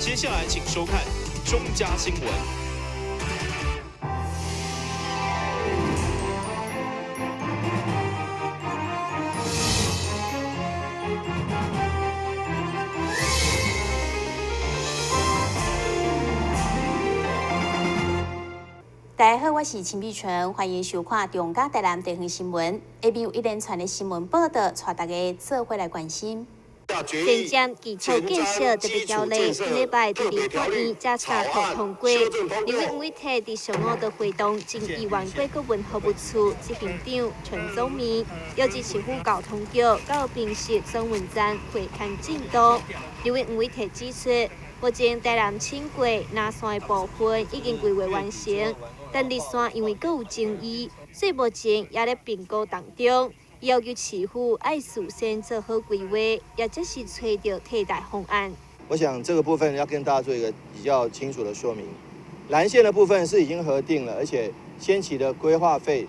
接下來請收看中嘉新聞。大家好，我是陳美純，歡迎收看中嘉台南地方新聞。下面有一連串的新聞報道，帶大家做伙來關心。前瞻基礎建設特別條例，頂禮拜佇立法院才三讀通過。立委黃偉哲佇上午就會同前議員郭國文服務處執行長陳宗明，邀集市府交通局到坪石轉運站會勘進度。立委黃偉哲指出，目前台南輕軌南線的部分已經規劃完成，但綠線因為閣有爭議，所以目前也咧評估當中。要求市府愛事先做好規劃，也就是揣著替代方案。我想這個部分要跟大家做一個比較清楚的說明。藍線的部分是已經核定了，而且先期的規劃費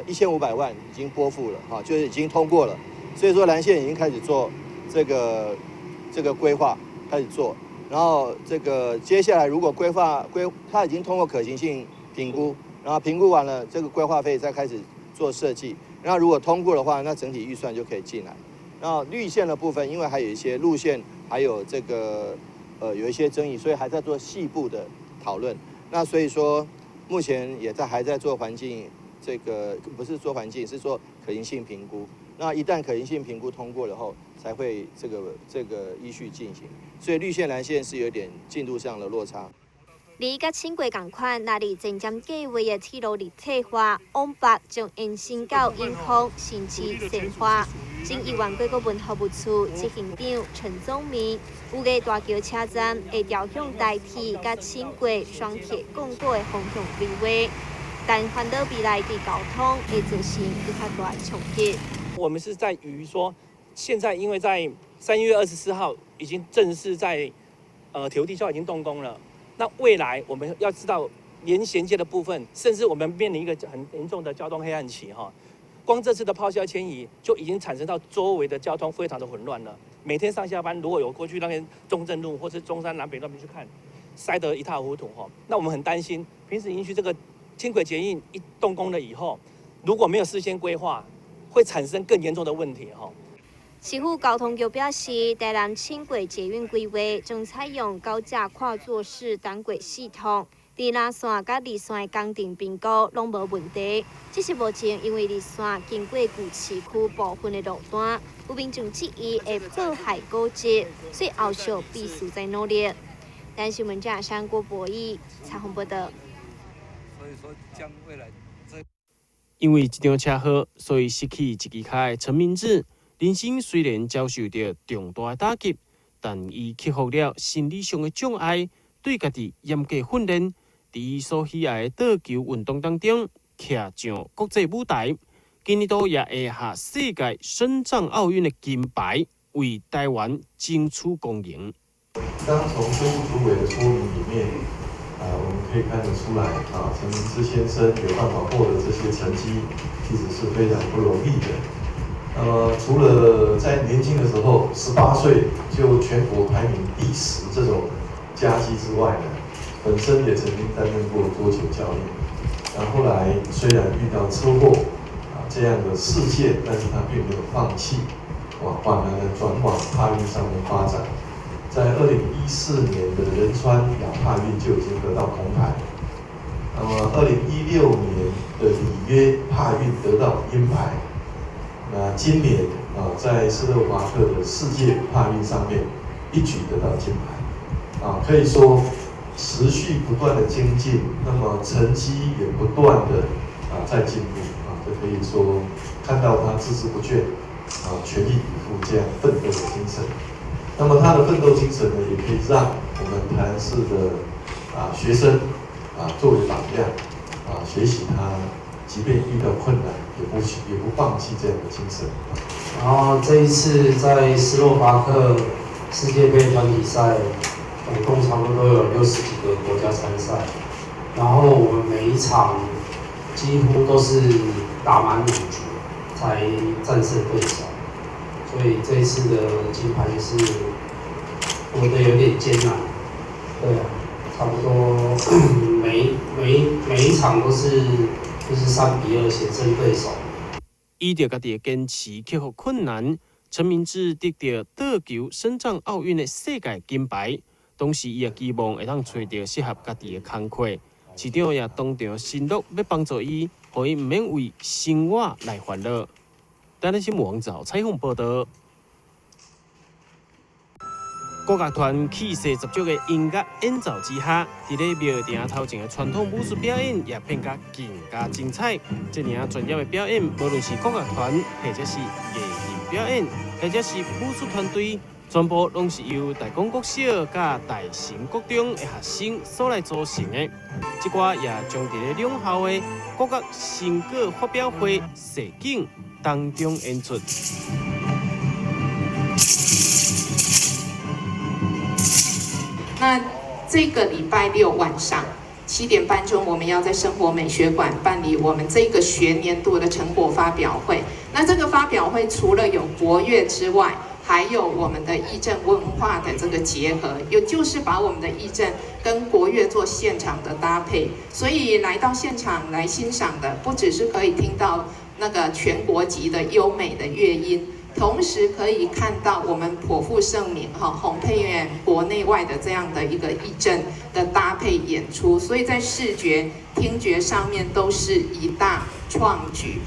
，1500萬已經撥付了，哈，就是已經通過了。所以說藍線已經開始做這個規劃，開始做。然後這個接下來如果規劃規，它已經通過可行性評估，然後評估完了，這個規劃費再開始做設計。那如果通過的話，那整體預算就可以進來。然後綠線的部分，因為還有一些路線，還有這個有一些爭議，所以還在做細部的討論。那所以說，目前也在還在做環境，這個不是做環境，是做可行性評估。那一旦可行性評估通過了後，才會這個依序進行。所以綠線、藍線是有點進度上的落差。而佮輕軌仝款，納入前瞻計劃的鐵路立體化，往北將延伸到永康、新市、善化。前議員郭國文服務處執行長陳宗明，預計大橋車站會朝向台鐵佮輕軌雙鐵共過的方向規劃，但煩惱未來對交通會造成閣較大的衝擊。我們是在於說，現在因為在3月24號已經正式在鐵路地下已經動工了。那未來我們要知道連銜接的部分，甚至我們面臨一個很嚴重的交通黑暗期哈。光這次的拋銷遷移就已經產生到周圍的交通非常的混亂了。每天上下班如果有過去那邊中正路或是中山南北那邊去看，塞得一塌糊塗哈。那我們很擔心，坪石營區這個輕軌捷運一動工了以後，如果沒有事先規劃，會產生更嚴重的問題哈。市府交通局表示，台南輕軌捷運規劃將採用高架跨座式單軌系統，佇藍線佮綠線的工程評估攏無問題。只是目前因為綠線經過舊市區部分的路段，有民眾質疑會破壞古蹟，所以後續必須再努力。台新聞記者郭博義採訪報道。所以說將未來因為這場車禍，所以失去一支跤的陳明志，人生雖然遭受著重大的打擊，但伊克服了心理上的障礙，對家己嚴格訓練，佇伊所喜愛的桌球運動當中，徛上國際舞台。今年度也會下世界身障奧運的金牌，為台灣爭取光榮。剛從周主委的說明裡面，啊，我們可以看得出來，啊，陳明志先生有辦法獲得這些成績，其實是非常不容易的。那麼除了在年輕的時候，18歲就全國排名第10這種佳績之外呢，本身也曾經擔任過桌球教練。那後來雖然遇到車禍啊這樣的事件，但是他並沒有放棄，哇，反而呢轉往帕運上面發展。在2014年的仁川亞帕運就已經得到銅牌，那麼2016年的里約帕運得到銀牌。那今年啊，在斯洛伐克的世界帕運上面一舉得到金牌，啊，可以說持續不斷的精進，那麼成績也不斷的啊在進步，啊，這可以說看到他孜孜不倦，啊，全力以赴這樣奮鬥的精神。那麼他的奮鬥精神呢，也可以讓我們台南市的啊學生啊作為榜樣，啊學習他。即便遇到困難，也不放棄這樣的精神。然後這一次在斯洛伐克世界盃團體賽，總共差不多有60幾個國家參賽。然後我們每一場幾乎都是打滿5局才戰勝對手，所以這一次的金牌也是奪得有點艱難。對啊，差不多每一場都是就是3比2險勝對手。依著家己的堅持克服困難，陳明志得著桌球身障奧運的世界金牌。同時，伊也期望會當揣著適合家己的工課。市長也當場承諾欲幫助伊，予伊毋免為生活來煩惱。台南新聞網站採訪報道。國樂團氣勢十足的音樂演奏之下，佇咧廟埕頭前的傳統武術表演也變甲更加精彩。這爾專業的表演，無論是國樂團，或者是藝人表演，或者是武術團隊，全部攏是由大港國小佮大成國中的學生所來組成的。這寡也將佇咧兩校的國樂成果發表會實景當中演出。那這個禮拜六晚上7點半鐘，我們要在生活美學館辦理我們這個學年度的成果發表會。那這個發表會除了有國樂之外，還有我們的藝陣文化的這個結合，也就是把我們的藝陣跟國樂做現場的搭配。所以來到現場來欣賞的，不只是可以聽到那個全國級的優美的樂音。同時可以看到我們頗負盛名哈洪佩元國內外的這樣的一個藝陣的搭配演出，所以在視覺、聽覺上面都是一大創舉。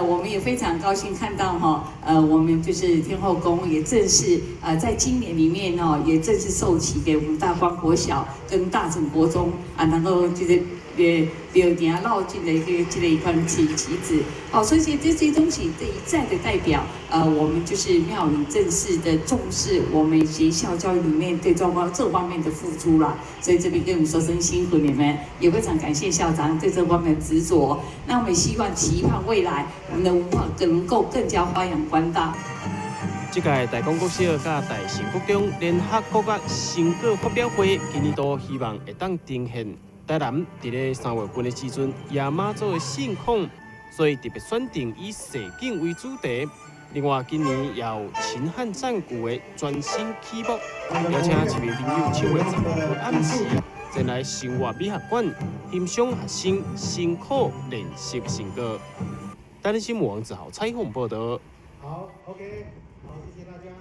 我們也非常高興看到哈，我們就是天後宮也正式在今年裡面哦，也正式授旗給我們大光國小跟大成國中啊，能夠就是廟埕繞境的一個這個一塊旗子，好，所以這些東西這一再的代表，我們就是廟宇正式的重視我們學校教育裡面對這方面的付出啦，所以這邊跟我們說聲辛苦你們，也非常感謝校長對這方面的執着。那我們希望期盼未來我們的文化更能夠更加發揚光大。這屆大港國小佮大成國中聯合國樂成果發表會，今年度希望會當呈現台南佇咧3月份的時陣，迎媽祖的盛況，所以特別選定以踅景為主題。另外，今年也有秦漢戰鼓的全新曲目，邀請市民朋友7月15號暗時前來生活美學館欣賞學生辛苦練習成果。台南新聞王子豪採訪報道。好，OK，好，謝謝大家。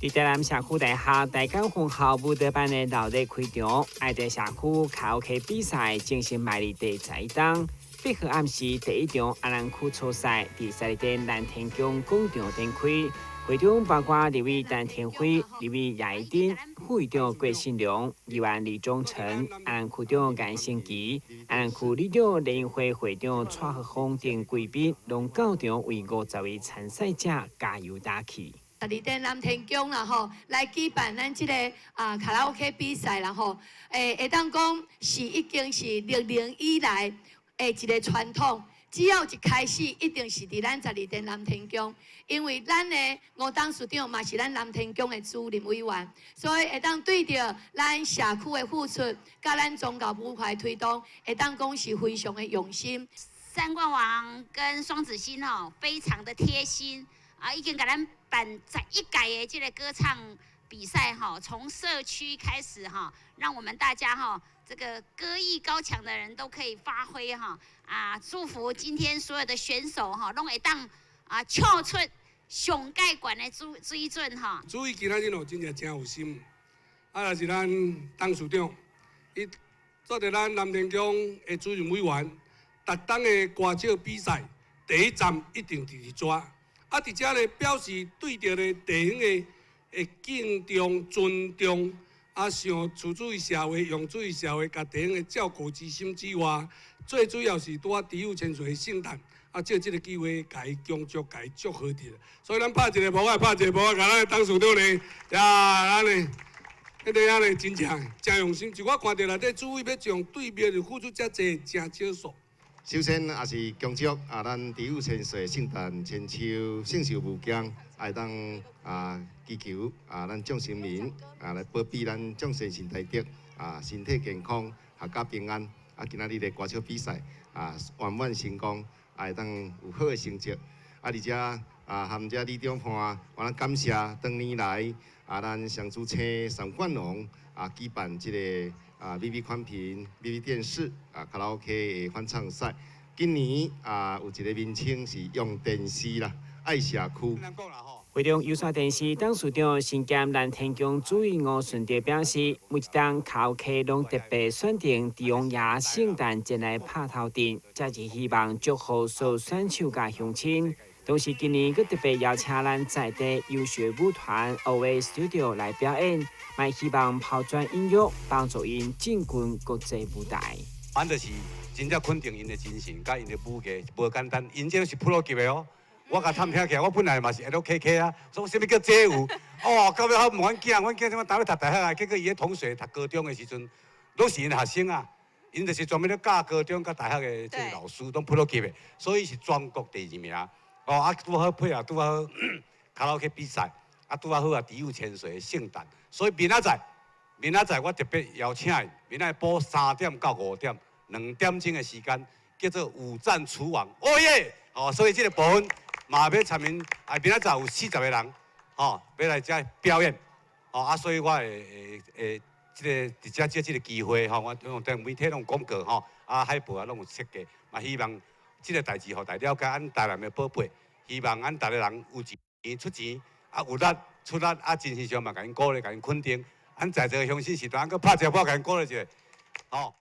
佇台南社區大學大港分校舞蹈班的鬧熱開場，愛佇社區卡拉 OK 比賽正式邁入第11冬。8號暗時第一場阿蘭區初賽，佇三義鎮南天宮廣場展開。會長包括立委陳天輝、立委葉宜津、副會長郭信良、議員李忠誠、阿蘭區長顏成奇、阿蘭區里長聯會會長蔡和峰等貴賓，攏到場為50位參賽者加油打氣。十二點南天宮啦吼，來舉辦咱這個啊卡拉 OK 比賽啦吼，會當講是已經是歷年以來的一個傳統。只要一開始，一定是佇咱十二殿南天宮，因為咱的吳董事長嘛是咱南天宮的主任委員，所以會當對著咱社區的付出，佮咱宗教文化推動，會當講是非常的用心。三冠王跟雙子星吼，非常的貼心啊，已經共咱辦11屆的這個歌唱比賽吼，從社區開始哈，讓我們大家哈，這個歌藝高強的人都可以發揮哈啊！祝福今天所有的選手哈，攏會當啊唱出上蓋懸的水準哈。主委今仔日哦，真正誠有心，啊，若是咱董事長，伊做著咱南天宮的主任委員，逐冬的歌唱比賽第一站一定佇佇遮，啊，佇遮咧表示對著咧地方的敬重尊重。啊，想厝主社會、用主社會，共地方的照顧之心之外，最主要是拄仔知府千歲的聖誕，啊，藉這个機會，共伊恭祝，共伊祝賀著。所以咱拍一个鼓仔，拍一个鼓仔，共咱的董事長呢，呀，按呢，彼个按呢，真正誠用心。就我看著內底主委欲將對廟就付出遮濟，誠少數。首先也是恭祝啊，咱知府千歲聖誕千秋聖壽無疆，會當啊祈求啊，咱眾神明啊來保庇咱眾神神大德啊，身體健康，闔家平安。啊，今仔日的歌唱比賽啊，圓滿成功，會當有好的成績。啊，而且啊，啊，含遮里长伴，我咱感谢当年来啊，咱双子星三冠王啊举办这个啊 VV 宽频、VV 电视啊卡拉 OK 的翻唱赛。今年啊有一个名称是用电视啦，爱社区。会中有线电视董事长身兼南天宫主任吴顺德表示，每一冬卡拉 OK 拢特别选定帝王爷圣诞节来拍头阵，这是希望祝福所有选手佮乡亲。同时，今年阁特别邀请咱在地优秀舞团 OA Studio 来表演，嘛希望抛砖引玉，帮助𪜶进军国际舞台。咱就是真正肯定𪜶的精神，佮𪜶的舞艺无简单，𪜶这是 pro 级的哦。我共探听起来，我本来嘛是会落 K K 啊，说啥物叫街舞？哦，到尾我问阮囝，阮囝怎么当咧读大学啊？结果伊咧同学读高中的时阵，拢是𪜶学生啊，𪜶就是专门咧教高中佮大学的这个老师，拢 pro 级的，所以是全国第二名。哦，啊，拄好配合，拄好卡拉 OK 比赛，啊，拄好啊，池友千岁的圣诞，所以明仔载，明仔载我特别邀请伊，明仔晡3点到5点，2点钟的时间，叫做舞战厨王，哦耶！哦，所以这个部分。嘛欲参与，啊，明仔载有40个人，吼，欲来遮表演，吼啊，所以我会会会，这个伫遮借这个机会，吼，我用电媒体拢有广告，吼，啊，海报啊拢有设计，嘛希望这个代志，予大家了解，咱台南的宝贝，希望咱逐个人有钱出钱，啊，有力出力，啊，精神上嘛，共𪜶鼓励，共𪜶肯定，咱在座的乡亲是当阁拍一下鼓，共𪜶鼓励一下，吼。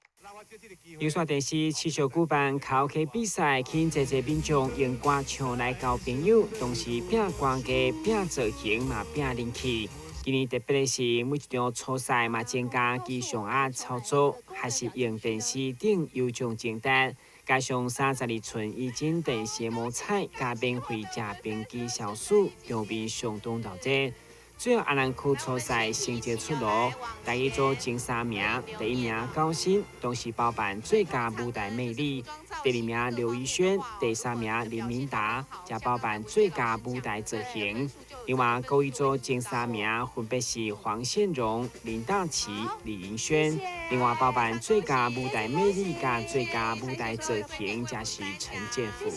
有线电视持续举办卡拉 OK 比赛，吸引济济民众用歌唱来交朋友，同时拼歌艺、拼造型嘛拼人气。今年特别的是，每一场初赛嘛增加机上盒操作，还是用电视顶有奖清单，加上32寸液晶电视摸彩，佮免费食冰机小薯，场面相当热闹。最后，阿南区初赛成绩出炉，第一组前三名，第一名高鑫，同时包办最佳舞台魅力；第二名刘宇轩，第三名林明达，则包办最佳舞台造型。另外，国语组前三名分别是黄宪荣、林大齐、李盈轩。另外，包办最佳舞台魅力佮最佳舞台造型，则是陈建富。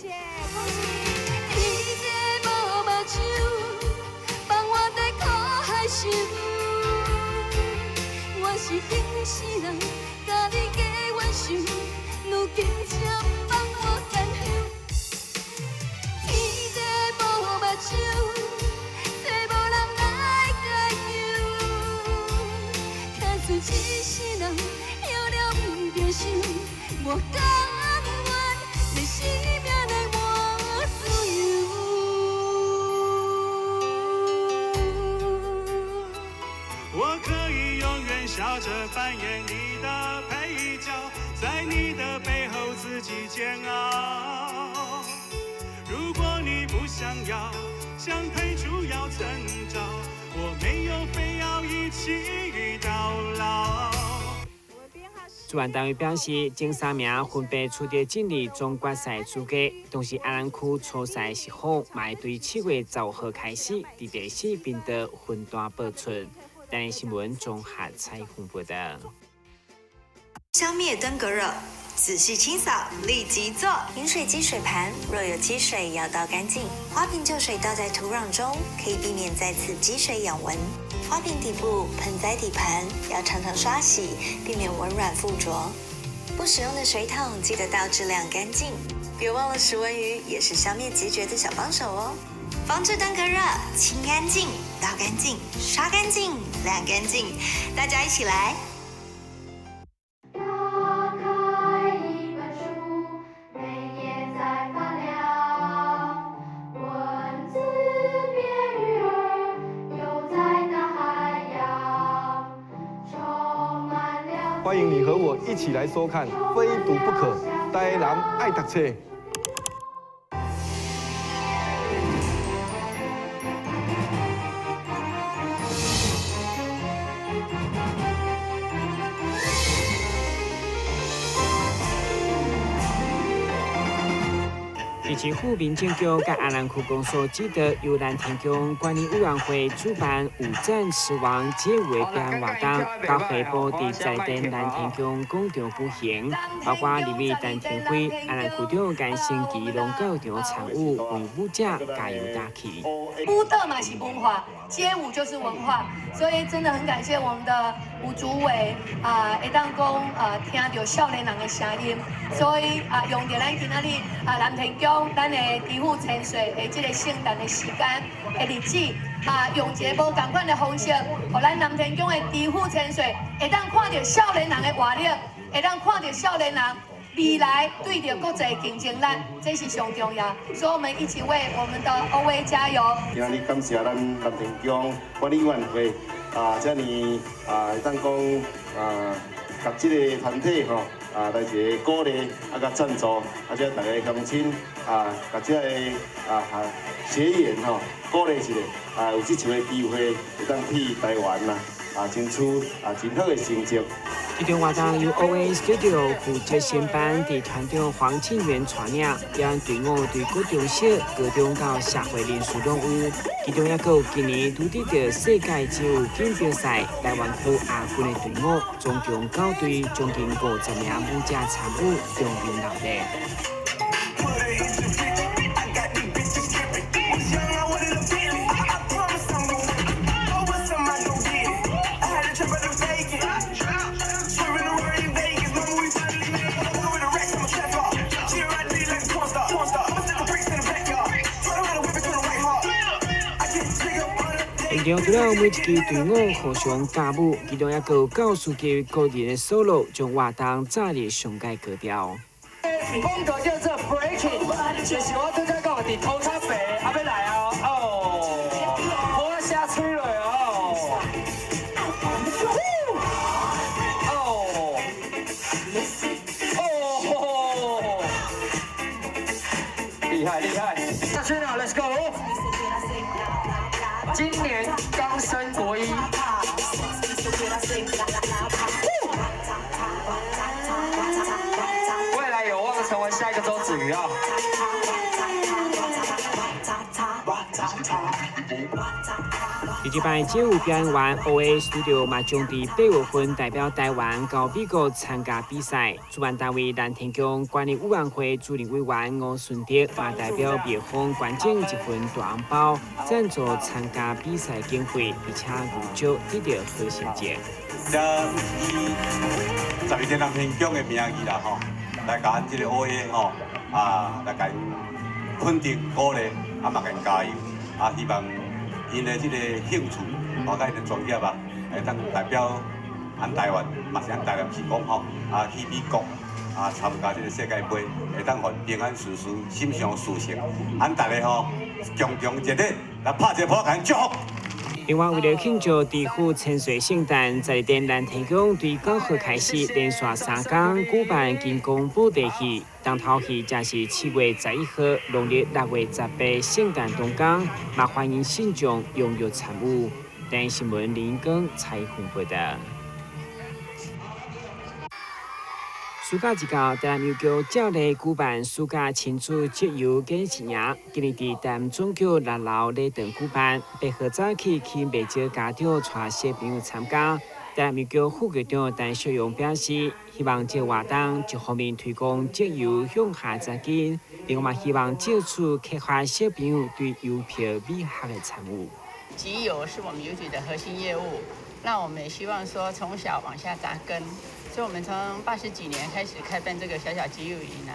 我是顶世人，佮你加冤仇，如今才放我牵手。天地无目睭，找无人来解救。假使一世人犹了毋著想，我甘愿用生命来换自由。我可以永远笑着扮演你的配角，在你的背后自己煎熬。如果你不想要，想退出要趁早，我没有非要一起到老。主办单位表示，前三名分别取得进入总决赛资格，同时阿南区初赛是好，嘛会对7月15号开始，伫第四频道分段播出。台新闻综合采访报道。消灭登革热，仔细清扫，立即做。饮水机水盘若有积水，要倒干净。花瓶旧水倒在土壤中，可以避免再次积水养蚊。花瓶底部、盆栽底盘要常常刷洗，避免蚊卵附着。不使用的水桶记得倒置晾干净。别忘了食蚊鱼也是消灭孑孓的小帮手哦。防治登革热，清干净，倒干净，刷干净，晾干净，大家一起来。打开一本书，每页在发亮，文字变鱼儿，游在大海洋，充满了。欢迎你和我一起来收看《非读不可》，台南爱读册。佇市府民政局佮阿南區公所指導，由南天宮管理委員會主辦舞戰獅王街舞的表演活動，到下晡佇在地南天宮廣場舉行，包括立委陳亭妃、阿南區長顏成奇攏到場參與，為舞者加油打氣。舞蹈嘛是文化，街舞就是文化，所以真的很感謝我們的吳主委啊，會當講啊，聽著少年人的聲音，所以啊，用著咱今仔日啊南天宮咱的知府千歲的這個聖誕的時間的日子啊，用一个無仝款的方式，予咱南天宮的知府千歲會當看著少年人的活力，會當看著少年人未來對著國際競爭力，這是上重要。所以，我們一起為我們的 OA 加油。今仔日感謝咱南天宮管理委員會啊，遮爾啊，會當講啊，共這个團體吼啊來一个鼓勵啊，佮贊助，啊，遮逐个鄉親啊，共這个啊學員吼鼓勵一下，啊，有這次的機會會當去台灣啦，啊，爭取啊真好的成績。這場活動由 OA Studio 負責承辦，佇團長黃慶元帶領，表演隊伍對國中小、高中到社會人士攏有，其中抑閣有今年拄得著世界街舞錦標賽台灣區亞軍的隊伍，總共九隊，將近50名舞者參與，場面熱烈。現場除了每一支隊伍互相加舞，其中抑閣有教師級個人的 solo，將活動炸入上蓋高潮。風格叫做 breaking，就是我拄才講佇頭殼白，啊欲來哦，哦，我寫喙落哦，哦，哦，厲害厲害，下去啦，Let's go。今年剛升國一，未來有望成為下一個周子瑜啊！第這擺街舞表演完，OA Studio 嘛將佇8月份代表台灣到美國參加比賽。主辦單位南天宮管理委員會主任委員吳順德嘛代表廟方捐贈一份大紅包，贊助參加比賽經費，而且預祝得到好成績。這以12天南天宮的名義啦，吼，來共咱這个 OA 吼啊，來共𪜶肯定鼓勵，啊嘛共𪜶加油，啊希望𪜶的這个興趣，包括𪜶的專業啊，會當代表咱台灣，嘛是咱台南市講吼，啊去美國啊參加這个世界盃，會當予平安順遂，心想事成。咱大家吼共同熱烈來拍一个鼓，共𪜶祝福。另外，為了慶祝知府千歲聖誕，在佇南天宮對9號開始連續3天舉辦金光布袋戲，重頭戲正是7月11號，農曆6月18聖誕當天，嘛歡迎信眾踴躍參與。台視新聞林光採訪報導。暑假一到，台南郵局照例舉辦暑假親子集郵見習營，今年佇台南總局6樓禮堂舉辦，8號早起吸引袂少家長帶小朋友參加。台南郵局副局長陳秀榮表示，希望這個活動一方面推廣集郵向下扎根，另外嘛希望藉此啟發小朋友對郵票美學的參與。集郵是我們郵局的核心業務，那我們也希望說從小往下扎根。所以，我們從80幾年開始開辦這個小小集郵營呢，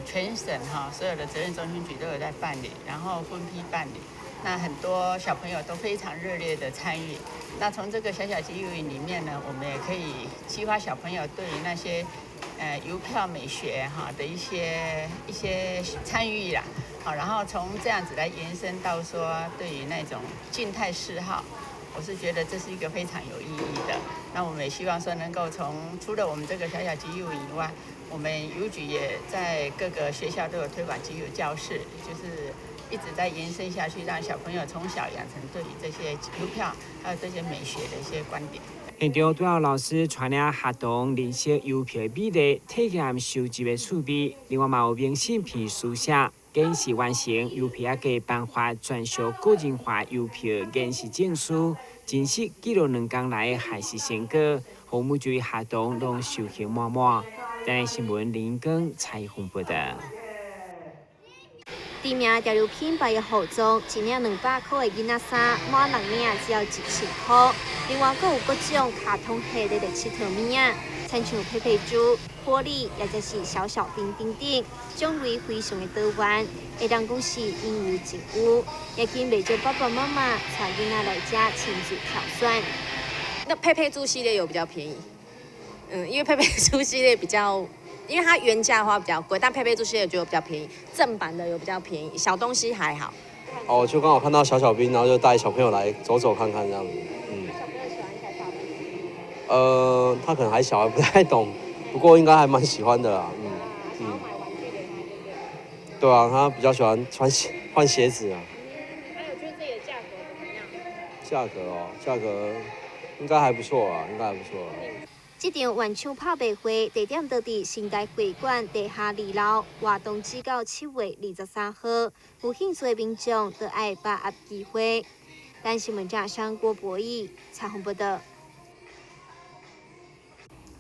全省哈所有的責任中心局都有在辦理，然後分批辦理。那很多小朋友都非常熱烈的參與。那從這個小小集郵營裡面呢，我們也可以激發小朋友對於那些郵票美學哈的一些參與啦。好，然後從這樣子來延伸到說對於那種靜態嗜好。我是覺得這是一個非常有意義的。那我們也希望說能夠從除了我們這個小小集郵營以外，我們郵局也在各個學校都有推廣集郵教室，就是一直在延伸下去，讓小朋友從小養成對於這些郵票還有這些美學的一些觀點。現場主要老師帶領學童認識郵票的美麗，體驗收集的趣味。另外嘛有明信片書寫。验视完成，邮票仔颁发专属个人化邮票验视证书，真实记录2工来的学习成果，予每一位学童攏收获滿滿。台視新聞林光采訪報道。知名潮流品牌的服裝，一領200箍的囡仔衫，滿六領只要1000箍。另外，閣有各種卡通系列的𨑨迌物仔，親像佩佩豬、波力，抑者是小小兵等等，種類非常的多元，會當講是應有盡有，也吸引袂少爸爸媽媽帶囡仔來遮親自挑選。那佩佩豬系列有比較便宜，因為佩佩豬系列比較。因為它原價的話比較貴，但佩佩豬系列就比較便宜，正版的有比較便宜，小東西還好。哦，就剛好看到小小兵，然後就帶小朋友來走走看看這樣子。小朋友喜歡小小兵？他可能還小，還不太懂，不過應該還蠻喜歡的啦。想要買玩具給他，對啊，他比較喜歡穿鞋換鞋子啊。還有覺得這裡的價格怎麼樣？價格哦，價格應該還不錯啊，應該還不錯。這場原廠拍賣會地點就佇新台會館地下二樓，活動至到7月23號。有興趣的民眾都愛把握機會。台視新聞記者郭博義採訪報道。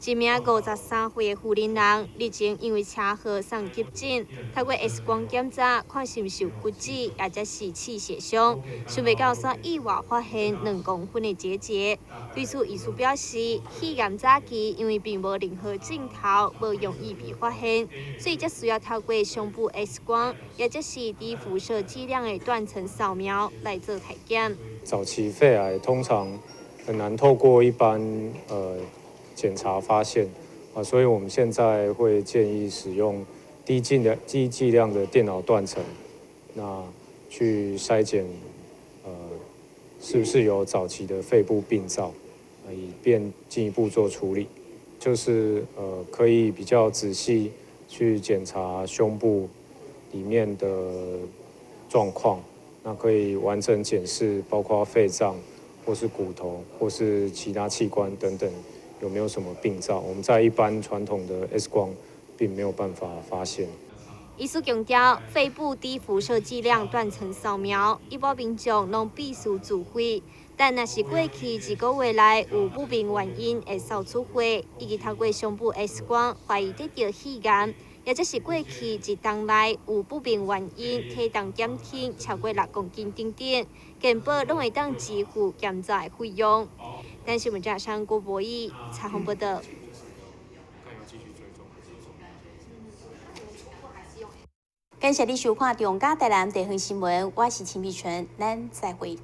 一名53歲的婦人，日前因為車禍送急診，透過 X 光檢查，看是毋是有骨折，抑者是氣血傷，想袂到煞意外發現2公分的結節。對此，醫師表示，肺癌早期因為並無任何症頭，無容易被發現，所以才需要透過胸部 X 光，抑者是低輻射劑量的斷層掃描來做體檢。早期肺癌通常很難透過一般檢查發現啊，所以我們現在會建議使用低劑量的電腦斷層，那去篩檢，是不是有早期的肺部病灶，以便進一步做處理。就是可以比較仔細去檢查胸部裡面的狀況，那可以完整檢視包括肺臟或是骨頭或是其他器官等等。有沒有什麼病灶？我們在一般傳統的 X 光並沒有辦法發現。醫師強調，肺部低輻射劑量斷層掃描，一般民眾攏必須自費。但若是過去一個月內有不明原因會掃出血，以及透過胸部 X 光懷疑得著肺癌，抑者是過去一冬內有不明原因體重減輕超過6公斤等等，健保攏會當支付檢查的費用。台視新聞記者郭博義採訪報道。感謝你收看《中嘉台南地方新聞》，我是秦美純，咱再會。